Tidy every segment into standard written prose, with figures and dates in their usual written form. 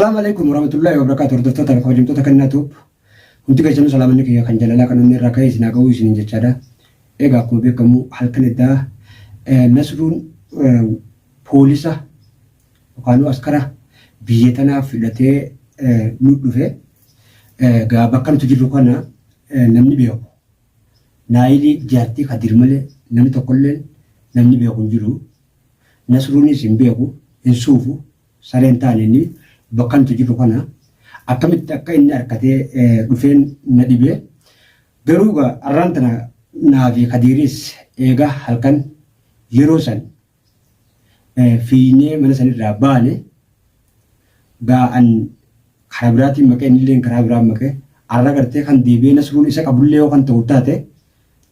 Salaamu alaikum warahmatullahi wabarakatuh. Hordoftoota fi kabajamtoota Kennaa Tube, hundi keessanuu salaamanni kiyya kan jalalaa kan onnee irraa ka'e isin haa ga'uu isiniin jechaadha. Egaa akkuma beekamu halkan eddaa Nasruun poolisa yookaan askara biyya tanaa fudhatee nu dhufe. Egaa bakka nuti jirru kana namni beeku Naayilii jaartii Kadir malee namni tokkolleen namni beeku hin jiru. Nasruunis hin beeku, hin suufu. Saree hin taane inni bakka nuti jirru kana akkamitti akka inni arkatee dhufeen na dhibe. Garuu egaa arraan tana naa fi Kadiiris eega halkan yeroo san fiiynee mana sanirraa baane, gaa an karaa biraatiin maqee, innilleen karaa biraan maqe. Arra gartee kan deebi'ee Nasruun isa qabullee yoo kan ta'u taate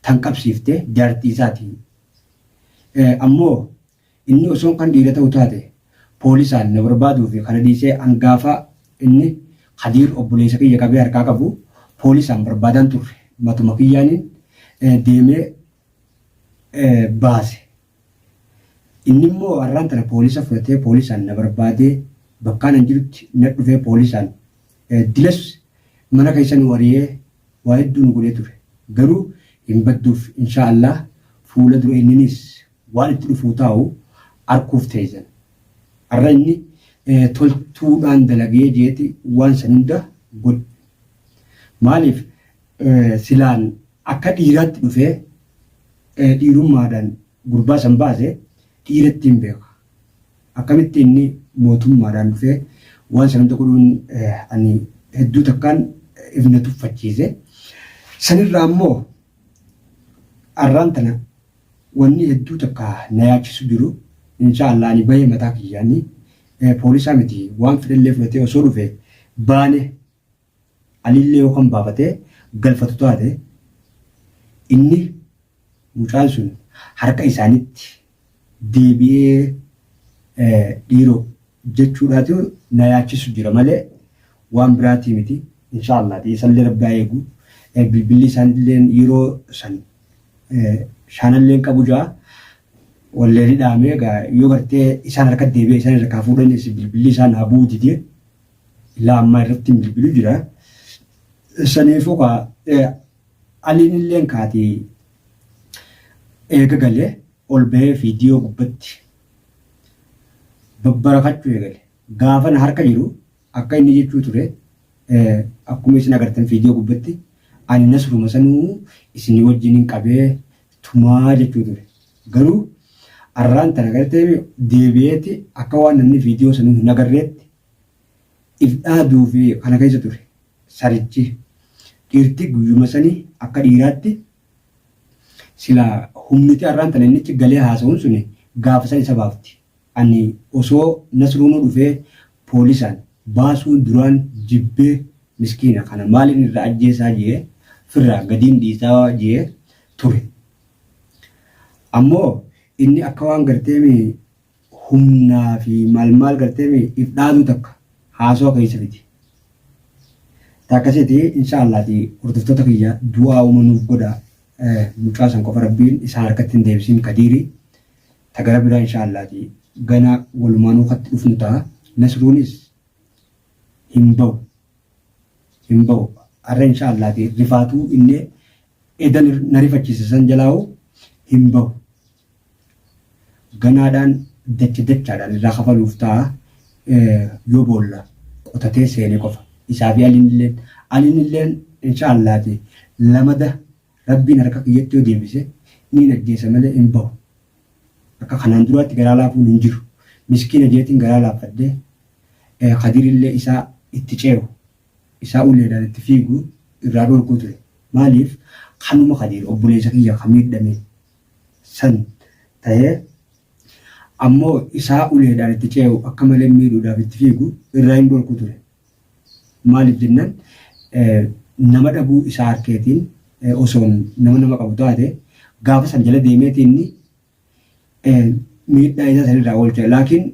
tan qabsiifte jaartii isaati. Ammoo Inni osoon kan dhiira ta'u taate poolisaan na barbaaduu fi kana dhiisee an gaafa inni Kadiir obboleessa kiyya qabee harkaa qabu poolisaan barbaadaan turre, matuma kiyyaaniin deemee baase. Inni immoo har'aan tana poolisa fudhatee poolisaan na barbaadee bakkaan an jirutti na dhufee poolisaan dilas mana keessa nu ari'ee waa hedduu nu godhee ture. Garuu hin badduuf, inshaa Allah fuula dura inninis waan itti dhufuu taa'u arkuuf teeysan. Arra inni toltuudhaan dalagee jeeti waan san hunda godhe. Maaliif silaan akka dhiiraatti dhufee dhiirummaadhaan gurbaa san baase, dhiiratti hin beeka. Akkamitti inni mootummaadhaan dhufee waan san hunda godhuun ani hedduu takkaan if na tuffachiise. Sanirraa ammoo arraan tana wanni hedduu takka na yaachisu jiru, insha Allah ani bahee mataa kiyyaani poolisaa miti waan fedhellee fudhatee osoo dhufe baane, Aliillee yoo kan baafatee galfatu taate, inni mucaan sun harka isaanitti deebi'ee dhiiroo jechuudhaatu na yaachisu jira malee waan biraatii miti. Insha Allah isallee Rabbi haa eegu. Bilbilli isaanillee yeroo san shaanalleen qabu jaa wallee ni dhaamee. Egaa yoo gartee isaan harka deebi'ee isaan irraa fuudhanis bilbilli isaan haa bu'uu didee ilaa ammaa irratti hin bilbilu jira. Saniifuu kaa Aliin illeen kaati eega galee ol bahee viidiyoo gubbatti babbarakachuu eegale. Gaafa na harka jiru akka inni jechuu ture, akkuma isin agartan viidiyoo gubbatti, ani Nasruma sanuu isinii wajjiniin qabee tumaa jechuu ture. Garuu arraan tana gartee deebi'eeti akka waan namni viidiyoo sanuu hin agarreetti if dhaaduu fi kana keessa ture sarichi. Dhiirti guyyuma sanii akka dhiiraatti silaa humniti arraan tana innichi galee haasa'uun suni gaafa san isa baafti. Ani osoo Nasruunuu dhufee poolisaan baasuu duraan jibbee, miskiina kana maaliin irraa ajjeesaa jee firraa gadiin dhiisaa jee ture. Ammoo inni akka waan garteemi humnaa fi maal maal garteemi if dhaaduu takka haasoo keessa fide. Ta akkasiiti, insha Allaati hordoftoota kiyya, du'aa uma nuuf godha. Mucaa san qofa Rabbiin isaan harkatti hin deebisin Kadiiri. Ta gara biraa insha Allaati gana walumaanuu katti dhufnu ta'a. Nasruunis hin bahu. Hin bahu. Har'a insha Allaati rifaatuu inni eda na rifachiise san jalaa'u hin bahu. Ganaadhaan dacha dachaadhaan irraa kafaluuf ta'a yoo boolla qotatee seene qofa. Isaa fi Aliin illeen. Aliin illeen insha Allaati lamada Rabbiin harka kiyyatti yoo deebise niin ajjeesa malee hin bahu. Akka kanaan duraatti garaa laafuun hin jiru. Miskiina jeetiin garaa laaffadhee Kadiir illee isaa itti ceehu, isaa uleedhaan itti fiigu irraa dhorkuu ture. Maaliif kanuma Kadiir obboleessa kiyya ka miidhame san tahee ammoo isaa uleedhaan itti ceehu akka malee miidhuudhaaf itti fiigu irraa hin dhorkuu ture. Maaliif jennaan, nama dhabuu isaa harkeetiin osoon nama nama qabu taate gaafa san jala deemeeti inni miidhaa isaa sanirraa oolcha. Laakiin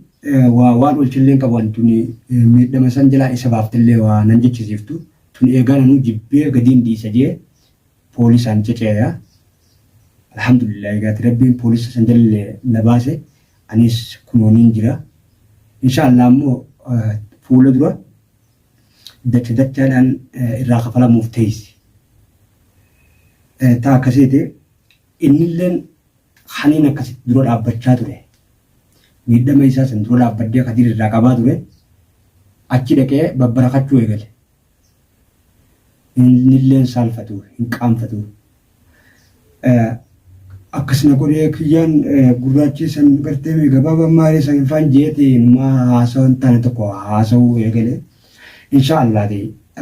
waa waan oolchillee hin qabu, tuni miidhama san jalaa isa baaftillee waa nan jechisiiftu. Tun eegaa nanuu jibbee gadiin dhiisa jee poolisaan ceceeya. Alhamdulillah, egaati Rabbiin poolisa san jalallee na baase, anis kunooniin jira. Insha Allah ammoo fuula dura dacha dachaadhaan irraa kafalamuuf teessi. Ta akkasiiti innilleen kaniin akkasitti dura dhaabbachaa ture. Miidhama isaa san dura dhaabbadhee Kadiir irraa qabaa ture. Achi dhaqee babbarakachuu eegale. Innilleen saalfatu hin qaanfatu. Akkas na godhee kiyyaan gurraachi san gartee gabaabaa maalii san faan jeeti maa haasawaa hin taane tokko haasawuu eegale. Insha Allah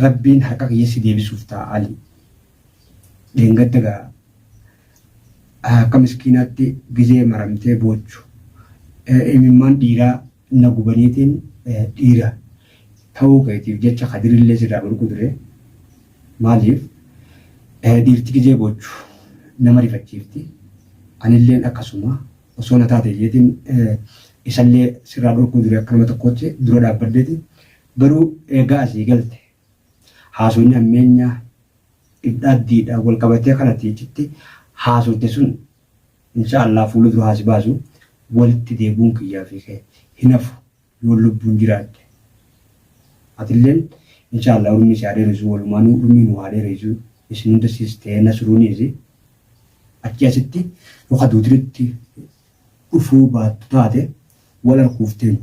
Rabbiin harka kiyya si deebisuuf ta'a Ali. Dheengadda gaa akka miskiinaatti gizee maramtee boochu imimmaan dhiiraa na gubaniitiin dhiira ta'uu keetiif jecha Kadirillee sirraa dhorku ture. Maaliif dhiirti gizee boochu nama rifachiifti. Anilleen akkasuma osoo na taate jeetiin isallee sirraa dhorkuu ture akka nama tokkootti dura dhaabbadheeti. Garuu eegaa asii galte haasofni hammeenyaa ibdhaaddiidhaan wal qabatee kan ati achitti haasofte sun insha Allah fuula dura haa si baasu walitti deebi'uun kiyyaa fi kee hin hafu yoon lubbuun jiraadhe. Atilleen insha Allah urmii si haa dheeressu walumaanuu urmii nu haa dheeressu isin hunda sis ta'ee Nasruunis achi asitti yoo ka duutinitti dhufuu baattu taate wal arkuuf teenya.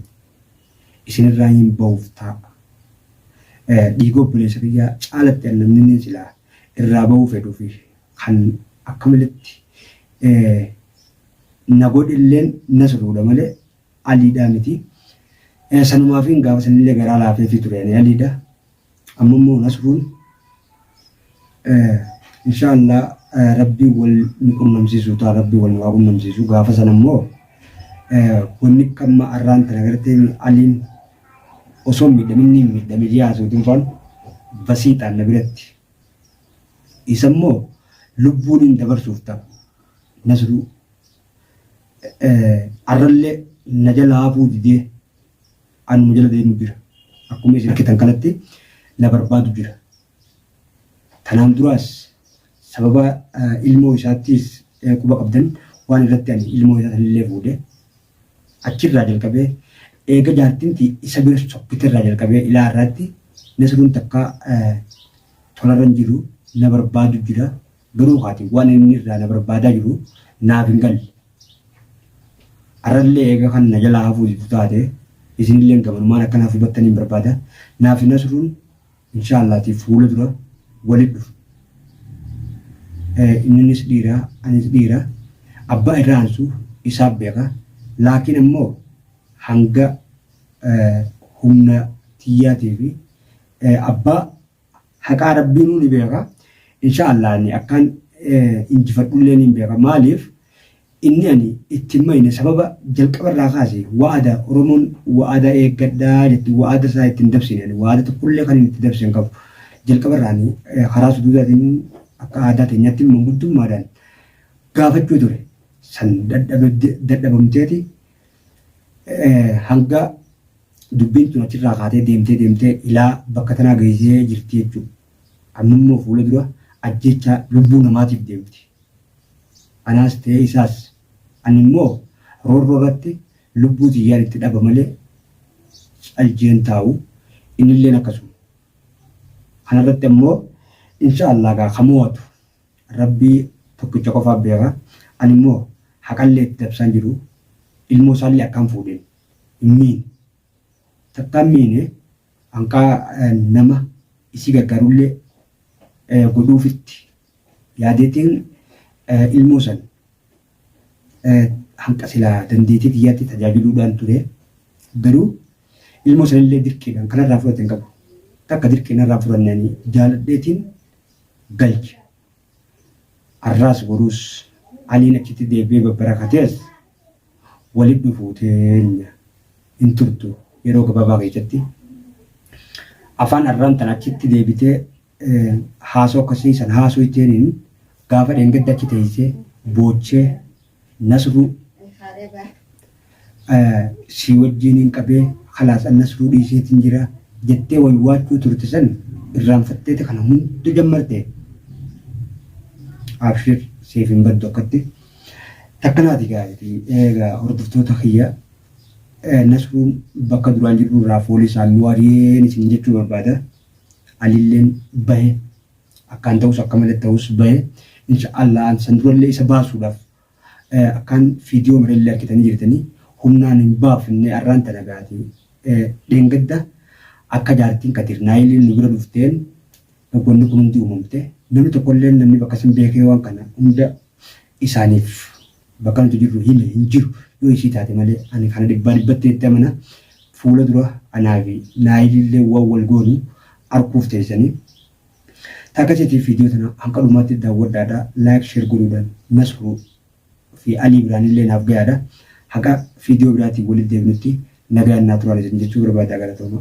Isinirraa hin bahuuf taa'a. Dhiiga obboleessa kiyyaa caalatti an namni inni silaa irraa bahuu fedhuu fi kan akka maletti na godhelleen Nasruudha malee Aliidhaa miti. Sanumaafiin gaafa sanillee garaa laafeefii ture ani Aliidha. Amma immoo Nasruun insha Allah Rabbii wal nu qunnamsiisu ta'a Rabbii wal nu haa qunnamsiisu gaafa sana immoo wanni kamma arraan tana gartee Aliin osoo hin miidhamin ni miidhame jee haasawutiin faan basiixaan na biratti isa immoo lubbuun hin dabarsuuf ta'a Nasruu arrallee na jala hafuu didee anuma jala deemu jira. Akkuma isin argitan kanatti na barbaadu jira. Tanaan duraas sababa ilmoo isaattis quba qabdan waan irratti ani ilmoo isaa sanillee fuudhe. Achirraa jalqabee eega jaartinti isa bira sokkiterraa jalqabee ilaa har'aatti Nasruun takka tolarra hin jiru na barbaadu jira. Garuu haati waan inni irraa na barbaadaa jiru naaf hin galle. Arrallee eega kan na jalaa hafuu diddu taate isinilleen gamanumaan akka naaf hubattaniin barbaada. Naafi Nasruun inshaa Allahti fuula dura walit dhufna. Inninis dhiira anis dhiira. Abbaa irra aansu isaaf beeka. Laakiin ammoo hanga humna tiyyaatii fi abbaa Haqaa Rabbiinuu ni beeka. Inshaa Allah ani akkaan injifadhullee niin beeka. Maaliif inni ani itti hin mayne sababa jalqaba irraa kaase wa'ada Oromoon wa'ada eeggadhaa jetti wa'ada isaa itti hin dabsine ani wa'ada tokkollee kan inni itti dabse hin qabu. Jalqaba irraa ani karaa suduudaatiin akka aadaa teenyaatti manguddummaadhaan gaafachuu ture. San dadhabamteeti hanga Dubbiin tun achirraa kaatee deemtee deemtee ilaa bakka tanaa geessee jirti jechuudha. Amma immoo fuula dura ajjeechaa lubbuu namaatiif deemti. Anaas ta'ee isaas. Ani immoo roorroo irratti lubbuu tiyyaan itti dhaba malee caljeen taa'u. Innilleen akkasuma. Kanarratti ammoo insha Allah gaa ka mo'atu Rabbii tokkicha qofaa beeka. Ani immoo haqallee itti dabsaan jiru. Ilmoo isaallee akkaan fuudheen. hin miine. Takkaa hin miine hanqaa nama isii gargaarullee godhuufitti yaadeetiin ilmoo san hanqa silaa dandeettii tiyyaatti tajaajiluudhaan ture. Garuu ilmoo sanillee dirqiidhaan kanarraa fudhate hin qabu. Takka dirqii narraa fudhanne ani jaaladheetiin galche. Arraas boruus Aliin achitti deebi'ee babbarakatees walit dhufuu teenya hin turtu yeroo gabaabaa keessatti. Afaan arraan tana achitti deebitee haasoo akkasii san haasoyteeniin gaafa dheengadda achi teessee boochee Nasruu sii wajjiiniin qabee kalaas an Nasruu dhiiseetiin jira jettee waywaachuu turte san irraanfatteeti kana hunda jammarte. Abshir siif hin baddu akkatti. Takkanaati gaa'iti egaa hordoftoota kiyya Nasruun bakka duraan jirru irraa foolisaan nu ari'een isin jechuu barbaada. Alilleen bahe akkaan ta'us akka malee ta'us bahe insha Allah an san durallee isa baasuudhaaf akkaan fiidiyoo marallee argitanii jirtanii humnaan hin baafne arraan tana gaati dheengadda akka jaartiin Kadir Naayiliin nu bira dhufteen wanni kun hundi uumamte namni tokkolleen namni bakka san beekee waan kana hunda isaaniif bakka nuti jirru hime hin jiru yoo isii taate malee ani kana dhibbaa dhibbatti itti amana fuula dura anaa fi Naayiliillee waan wal goonu arguuf teessanii. Taakasiitiif viidiyoo tana hanga dhumaatti daawwadhaadha like share godhuudhaan Nasruu fi Alii biraanillee naaf gayaadha. Haqa viidiyoo biraatiin walitti deebinutti nagayaan naa turaa isin jechuu barbaada galatooma.